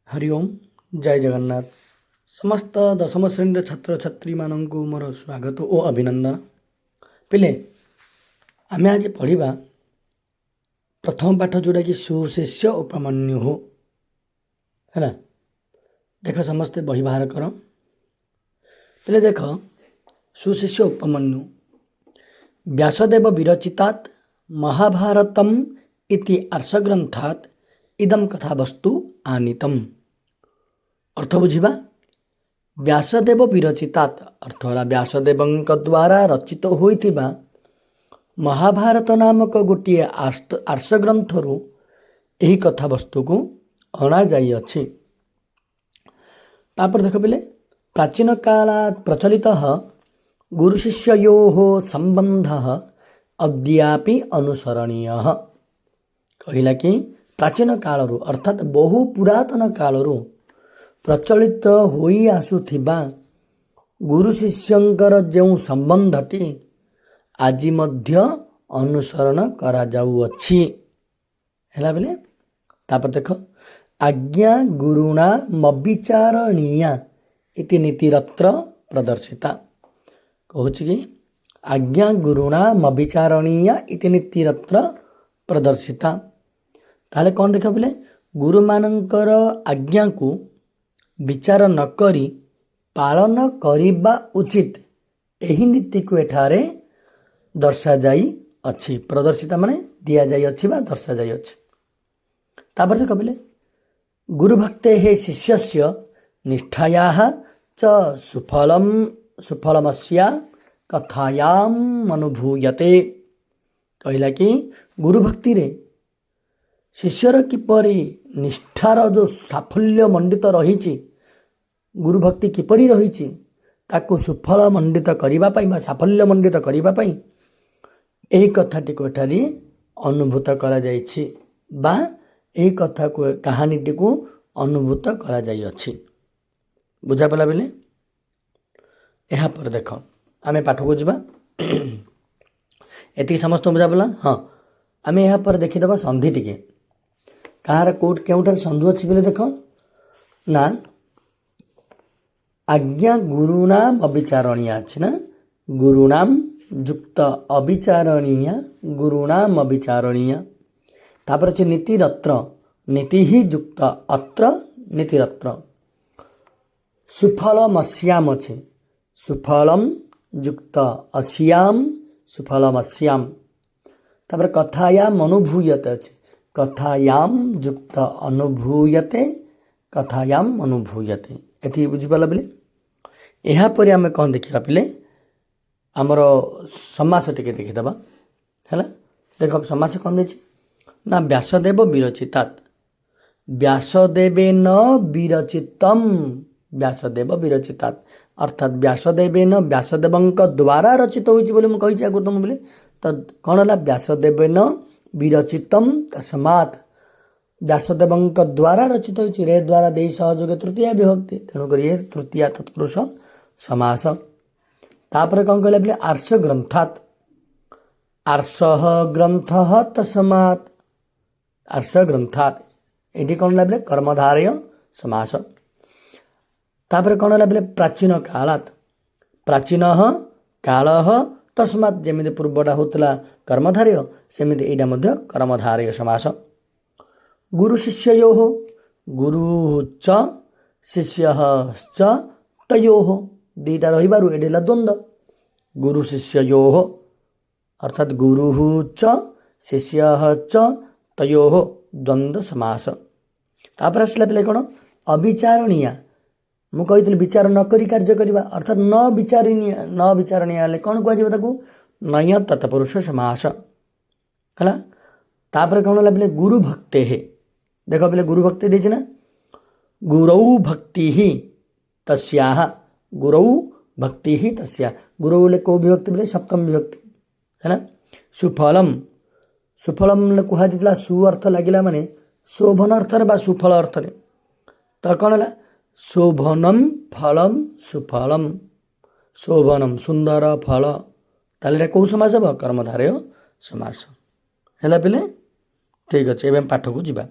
ହରି ଓମ୍, ଜୟ ଜଗନ୍ନାଥ। ସମସ୍ତ ଦଶମ ଶ୍ରେଣୀର ଛାତ୍ରଛାତ୍ରୀମାନଙ୍କୁ ମୋର ସ୍ୱାଗତ ଓ ଅଭିନନ୍ଦନ। ପିଲେ, ଆମେ ଆଜି ପଢ଼ିବା ପ୍ରଥମ ପାଠ, ଯେଉଁଟାକି ସୁଶିଷ୍ୟ ଉପମନ୍ୟୁ। ହେଲା, ଦେଖ, ସମସ୍ତେ ବହି ବାହାର କର। ପିଲେ ଦେଖ, ସୁଶିଷ୍ୟ ଉପମନ୍ୟୁ। ବ୍ୟାସଦେବ ବିରଚିତାତ୍ ମହାଭାରତମ୍ ଇତି ଆର୍ଷଗ୍ରନ୍ଥାତ୍ ଇଦಂ କଥାବସ୍ତୁ ଆନିତମ୍। ଅର୍ଥ ବୁଝିବା। ବ୍ୟାସଦେବ ବିରଚିତାତ୍ ଅର୍ଥ ହେଲା ବ୍ୟାସଦେବଙ୍କ ଦ୍ୱାରା ରଚିତ ହୋଇଥିବା ମହାଭାରତ ନାମକ ଗୋଟିଏ ଆର୍ଷଗ୍ରନ୍ଥରୁ ଏହି କଥାବସ୍ତୁକୁ ଅଣାଯାଇଅଛି। ତାପରେ ଦେଖ ପିଲେ, ପ୍ରାଚୀନ କାଳାत् ପ୍ରଚଳିତ ଗୁରୁଶିଷ୍ୟୟୋः ସମ୍ବନ୍ଧः ଅଦ୍ୟାପି ଅନୁସରଣୀୟ। କହିଲା କି ପ୍ରାଚୀନ କାଳରୁ, ଅର୍ଥାତ୍ ବହୁ ପୁରାତନ କାଳରୁ ପ୍ରଚଳିତ ହୋଇ ଆସୁଥିବା ଗୁରୁ ଶିଷ୍ୟଙ୍କର ଯେଉଁ ସମ୍ବନ୍ଧଟି ଆଜି ମଧ୍ୟ ଅନୁସରଣ କରାଯାଉଅଛି। ହେଲା ବେଲେ, ତାପରେ ଦେଖ, ଆଜ୍ଞା ଗୁରୁଣା ମବିଚାରଣୀୟା ଇତି ନୀତିରତ୍ର ପ୍ରଦର୍ଶିତା। କହୁଛି କି ଆଜ୍ଞା ଗୁରୁଣା ମବିଚାରଣୀୟା ଇତି ନୀତିରତ୍ର ପ୍ରଦର୍ଶିତା। ତାହେଲେ କ'ଣ ଦେଖ ପିଲେ, ଗୁରୁମାନଙ୍କର ଆଜ୍ଞାକୁ ବିଚାର ନ କରି ପାଳନ କରିବା ଉଚିତ, ଏହି ନୀତିକୁ ଏଠାରେ ଦର୍ଶାଯାଇଅଛି। ପ୍ରଦର୍ଶିତା ମାନେ ଦିଆଯାଇଅଛି ବା ଦର୍ଶାଯାଇଅଛି। ତାପରେ ଦେଖ ପିଲେ, ଗୁରୁଭକ୍ତେଃ ଶିଷ୍ୟସ୍ୟ ନିଷ୍ଠାୟାଃ ଚ ସୁଫଳମସ୍ୟା କଥାୟାମ୍ ଅନୁଭୂୟତେ। କହିଲା କି ଗୁରୁଭକ୍ତିରେ ଶିଷ୍ୟର କିପରି ନିଷ୍ଠାର ଯେଉଁ ସାଫଲ୍ୟ ମଣ୍ଡିତ ରହିଛି, ଗୁରୁଭକ୍ତି କିପରି ରହିଛି, ତାକୁ ସୁଫଳ ମଣ୍ଡିତ କରିବା ପାଇଁ ବା ସାଫଲ୍ୟ ମଣ୍ଡିତ କରିବା ପାଇଁ ଏହି କଥାଟିକୁ ଏଠାରେ ଅନୁଭୂତ କରାଯାଇଛି ବା ଏହି କଥାକୁ, କାହାଣୀଟିକୁ ଅନୁଭୂତ କରାଯାଇଅଛି। ବୁଝାପଡ଼ିଲା ପିଲେ? ଏହାପରେ ଦେଖ, ଆମେ ପାଠକୁ ଯିବା। ଏତିକି ସମସ୍ତଙ୍କୁ ବୁଝାପଡ଼ିଲା? ହଁ, ଆମେ ଏହାପରେ ଦେଖିଦେବା ସନ୍ଧି ଟିକେ। କାହାର କେଉଁଠି କେଉଁଠାରେ ସନ୍ଧି ଅଛି ବୋଲି ଦେଖ ନା, ଆଜ୍ଞା ଗୁରୁଣାମ ଅବିଚାରଣୀୟା ଅଛି ନା? ଗୁରୁଣାମ ଯୁକ୍ତ ଅବିଚାରଣୀୟା, ଗୁରୁଣାମ ଅବିଚାରଣୀୟା। ତାପରେ ଅଛି ନୀତିରତ୍ର, ନୀତି ହିଁ ଯୁକ୍ତ ଅତ୍ର, ନୀତିରତ୍ର। ସୁଫଳମସ୍ୟାମ ଅଛି, ସୁଫଳମ ଯୁକ୍ତ ଅସ୍ୟାମ, ସୁଫଳମସ୍ୟାମ। ତାପରେ କଥାୟାମ ଅନୁଭୂୟତେ ଅଛି, କଥାୟାମ ଯୁକ୍ତ ଅନୁଭୂୟତେ, କଥାୟାମ ଅନୁଭୂୟତେ। ଏତିକି ବୁଝିପାରିଲା ପିଲେ? ଏହାପରେ ଆମେ କ'ଣ ଦେଖିବା ପିଲେ? ଆମର ସମାସ ଟିକେ ଦେଖିଦେବା। ହେଲା, ଦେଖ, ସମାସ କ'ଣ ଦେଇଛି ନା, ବ୍ୟାସଦେବ ବିରଚିତାତ୍, ବ୍ୟାସଦେବେନ ବିରଚିତମ୍, ବ୍ୟାସଦେବ ବିରଚିତାତ୍, ଅର୍ଥାତ୍ ବ୍ୟାସଦେବେନ, ବ୍ୟାସଦେବଙ୍କ ଦ୍ୱାରା ରଚିତ ହୋଇଛି ବୋଲି ମୁଁ କହିଛି ଆଗରୁ ତୁମ ବୋଲି। ତ କ'ଣ ହେଲା? ବ୍ୟାସଦେବେନ ବିରଚିତମ୍ ତସ୍ମାତ୍, ବ୍ୟାସଦେବଙ୍କ ଦ୍ୱାରା ରଚିତ ହୋଇଛି। ରେ ଦ୍ୱାରା ଦେଇ ସହଯୋଗ ତୃତୀୟା ବିଭକ୍ତି, ତେଣୁକରି ଇଏ ତୃତୀୟା ତତ୍ପୁରୁଷ ସମାସ। ତାପରେ କ'ଣ କହିଲା ପିଲେ? ଆର୍ଷ ଗ୍ରନ୍ଥାତ୍, ଆର୍ଷଃ ଗ୍ରନ୍ଥ ତସ୍ମାତ୍, ଆର୍ଷ ଗ୍ରନ୍ଥାତ୍। ଏଠି କ'ଣ ହେଲା ପିଲେ? କର୍ମଧାରୟ ସମାସ। ତାପରେ କ'ଣ ହେଲା ପିଲେ? ପ୍ରାଚୀନ କାଳାତ୍, ପ୍ରାଚୀନ କାଳଃ ତସ୍ମାତ୍। ଯେମିତି ପୂର୍ବଟା ହେଉଥିଲା କର୍ମଧାରୟ, ସେମିତି ଏଇଟା ମଧ୍ୟ କର୍ମଧାରୟ ସମାସ। ଗୁରୁ ଶିଷ୍ୟୟୋଃ, ଗୁରୁ ଚ ଶିଷ୍ୟଶ୍ଚ ତୟୋଃ, ଦୁଇଟା ରହିବାରୁ ଏଠି ହେଲା ଦ୍ୱନ୍ଦ୍ୱ। ଗୁରୁ ଶିଷ୍ୟୟୋଃ ଅର୍ଥାତ୍ ଗୁରୁ ଚ ଶିଷ୍ୟ ଚ ତୟୋଃ, ଦ୍ୱନ୍ଦ୍ୱ ସମାସ। ତାପରେ ଆସିଲା ପିଲେ କ'ଣ? ଅବିଚାରଣୀୟା। ମୁଁ କହିଥିଲି ବିଚାର ନ କରି କାର୍ଯ୍ୟ କରିବା, ଅର୍ଥାତ୍ ନ ବିଚାରଣୀୟ। ନ ବିଚାରଣୀୟ ହେଲେ କ'ଣ କୁହାଯିବ ତାକୁ? ନୟ ତତ୍ପୁରୁଷ ସମାସ ହେଲା। ତାପରେ କ'ଣ ହେଲା ପିଲେ? ଗୁରୁ ଭକ୍ତେଃ। ଦେଖ ପିଲେ, ଗୁରୁ ଭକ୍ତି ଦେଇଛି ନା? ଗୁରୌ ଭକ୍ତି ତସ୍ୟାଃ, ଗୁରୌ ଭକ୍ତି ତସ୍ୟା। ଗୁରୌ ହେଲେ କେଉଁ ବିଭକ୍ତି ପିଲେ? ସପ୍ତମ ବିଭକ୍ତି ହେଲା। ସୁଫଳମ୍, ସୁଫଳମ୍ କୁହାଯାଇଥିଲା, ସୁ ଅର୍ଥ ଲାଗିଲା ମାନେ ଶୋଭନ ଅର୍ଥରେ ବା ସୁଫଳ ଅର୍ଥରେ। ତ କ'ଣ ହେଲା? ଶୋଭନମ୍ ଫଳମ୍ ସୁଫଳମ୍, ଶୋଭନମ୍ ସୁନ୍ଦର ଫଳ। ତାହେଲେ ଏଇଟା କେଉଁ ସମାସ ହେବ? କର୍ମଧାରୟ ସମାସ ହେଲା ପିଲେ। ଠିକ୍ ଅଛି, ଏବେ ଆମେ ପାଠକୁ ଯିବା।